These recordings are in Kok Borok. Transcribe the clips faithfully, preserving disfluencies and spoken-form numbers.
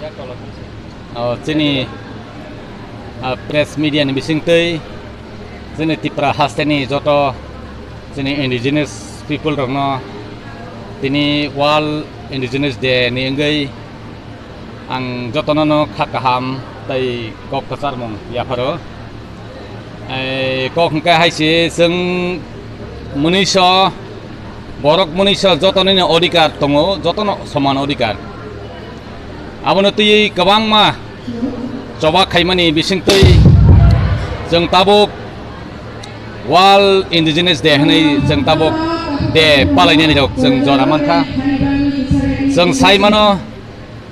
O, chini, ah, press media ni bisingtwi chini Tipra hasteni joto chini indigenous people rokno tini World Indigenous Day ni wngwi ang jotono no kha kaham tei kok kwcharmung yapharo. Ei, kok hwnkhe hai se chwng mwnwiso, borok mwnwiso jotonino odhikar tongo, jotono soman odhikar. Abono twiwi kwbangma choba khaimani bisingtwi chwng tabuk World Indigenous Day hwnwi chwng tabuk day palainani rok chwng jora mankha. Chwng sai mano,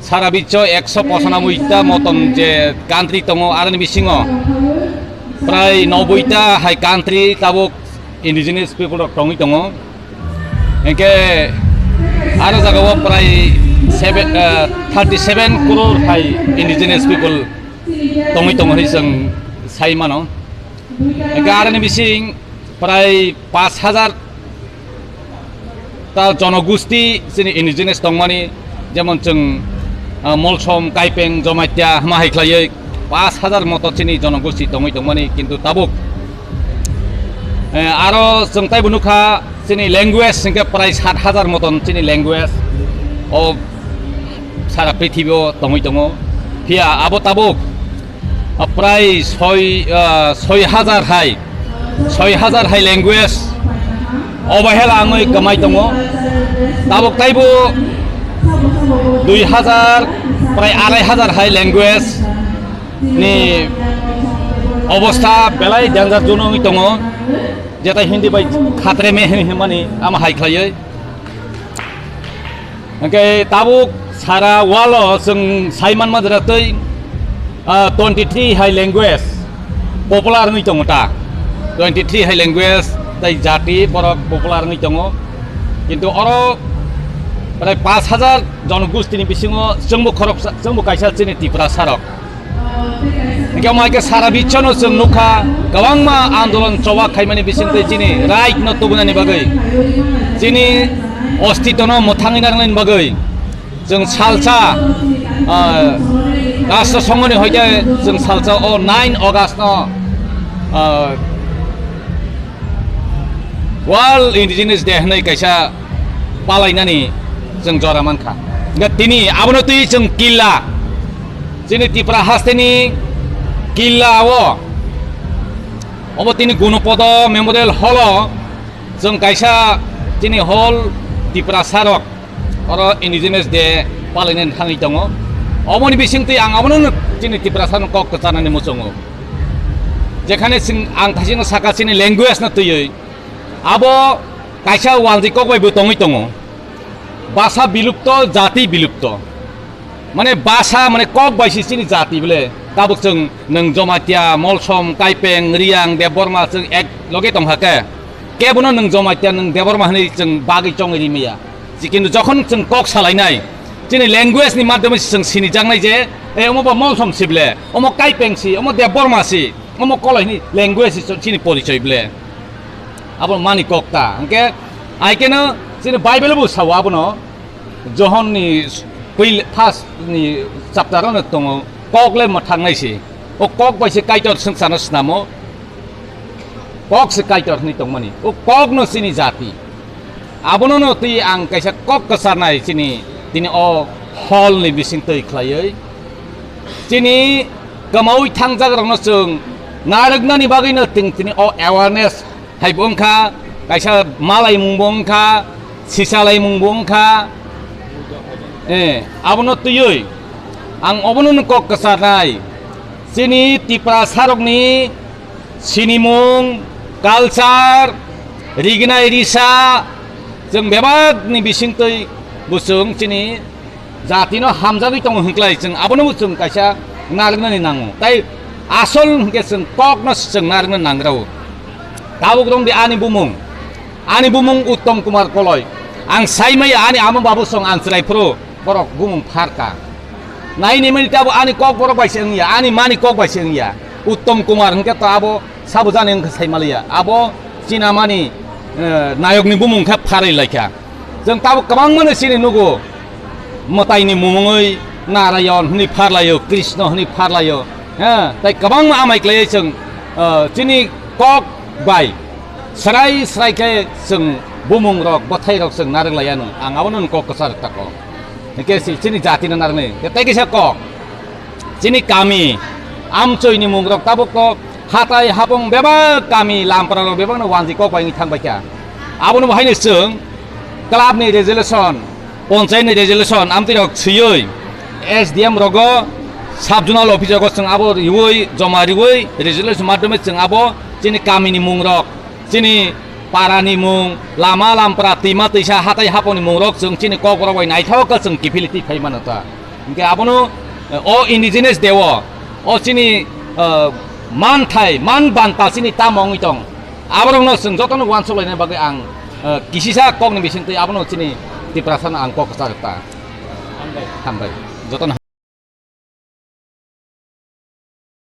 sara biswo ekso posanaboi ta motom je country tongo, aroni bisingo prai noboi ta hai country tabuk indigenous people rok tongwi tongo. Hinkhe aro jagao prai seven, eh, thirty seven crore hai indigenous people tongwi tongo hinwi chwng sai mano. Hinkhe aroni bising prai pash hajar ta jonogosti chini indigenous tongmani, jemon chwng, ah, Molsom, Kaipeng, Jomatia hama hai khlaiwi pash hajar moto chini jonogosti tongwi tongmani, kintu tabuk, eh, aro chwng taibo nukha chini language hinkhe prai sat hajar moton chini language o sara prithibio tongwi tongo. Phiya abo tabuk, ah, prai soi, ah, soi hajar hai, soi hajar hai language obahela wngwi kwmai tongo. Tabuk taibo dui hajar, prai arai hajar hai language ni obostha belai danger zone wngwi tongo, jeta Hindi bai khatre mein hai hwnmani ama hai khlaiwi. Hwnkhe tabuk sara world o chwng sai manma jora twi, ah, twenty three hai language popular wngwi tongo ta. Twenty three hai language tei jati borok popular wngwi tongo. Kintu oro prai pash hajar jonogostini bisingo chwngbo khoroksa, chwngbo kaisa chini Tiprasa rok. Hinkhe omo hai khe sara biswno chwng nukha, kwbangma andolon choba khaimani bisingtwi chini right no tubunani bagwi, chini ostitwno mwthangwi narwknani bagwi chwng salsa, ah, Rashtra Songhoni hoite chwng salsa o nine August no, ah, World Indigenous Day hwnwi kaisa palainani chwng jora mankha. Hwnkhe tini abono twi chwng killa, chini Tipra hasteni killa o, obo tini Gunopodo Memorial Hall o chwng kaisa chini hall Tiprasa rok oro Indigenous Day palainani thangwi tongo. Oboni bisingtwi ang abono chini Tiprasano kok kwcharnani muchungo. Jekhane chwng ang thasino saka chini language no twiwi, abo kaisa wanjwi kok bai bo tongwi tongo. Basa bilupto, jati bilupto. Mane basa, mane kok bai se chini jati bole. Tabuk chwng nwng Jomatia, Molsom, Kaipeng, Riang, Debbarma chwng ek loge tongkha khe. Kebono nwng Jomatia, nwng Debbarma hwnwi chwng bagwi chongwi rimaya. Kintu jokhon chwng kok salainai, chini language ni madhyome se chwng sinijaknai je, e, omo ba Molsom si bole, omo Kaipeng si, omo Debbarma si, omo Koloi hwnwi language si chini porichoi bole. Abo mani kok ta. Hwnkhe ai keno chini Bible bo sao abono, Johon ni pil-, first ni chapter ano tongo, kok le mwthang nai si. O kok bai se Kaitor swngcharno snamo. Kok se Kaitor hwnwi tongmani. O kok no chini jati. Abono no twi ang kaisa kok kwcharnai chini, tini o hall ni bising twi khlaiwi. Chini kwmawi thangjak rokno chwng narwknani bagwi no chwng tini o awareness hai bo wngkha, kaisa malaimung bo wngkha, sisalaimung bo wngkha. Eh, abono twiwi ang obono no kok kwcharnai. Chini Tiprasa rokni sinimung, culture, rignai risa, chwng bebakni bisingtwi bo chwng chini jatino hamjagwi tongo hwnklai, chwng abono bo chwng kaisa narwknani nango. Tai asol hwnkhe chwng kokno chwng narwkna nangrao. Tabuk romdi ani bumung, ani bumung Uttom Kumar Koloi. Ang saimaya ani ama babu song ang chwrai phuru borok bumung pharka. Nai ni mani tabo ani kok borok bai se wngya, ani mani kok bai se wngya. Uttom Kumar hwnkhe to abo sabo jani wngkha sai maliya. Abo china mani, eh, nayok ni bumung khe pharwi laikha. Chwng tabuk kwbangma no chini nugo. Mwtai ni mumungwi Narayon hwnwi pharlaio, Krishna hwnwi pharlaio, ha, tei kwbangma amai klaiwi chwng, ah, chini kok bai srai srai khe chwng bumung rok, bwthai rok chwng narwk lai anw. Ang abono kok kwchar tako. Hwnkhe si chini jati no narwknai. Tei kisa kok. Chini kami, amchoini mung rok tabuk kok, hatai hapung bebak kami, lampra rok bebak no wanji kok bai wngwi thang bai kha. Abono bo haino chwng club ni resolution, ponchayat ni resolution, amtwi rok swiwi S D M rogo, sub zonal office rogo chwng abo riwi, joma riwi, resolution madhyome chwng abo chini kami ni mung rok, chini para ni mung, lama lampra, twima twisa, hatai hapung ni mung rok chwng chini kok rok bai naithok khe chwng kiphilwi twi phai mano ta. Hingke abono, eh, o indigenous dewo, o chini, eh, manthai, man banta chini tamo wngwi tong. Aborokno chwng jotono uansuk laina bagwi ang, eh, kisisa kokni bisingtwi abono chini Tiprasano ang kok kwchajak ta. Hambai. Hambai. Jotono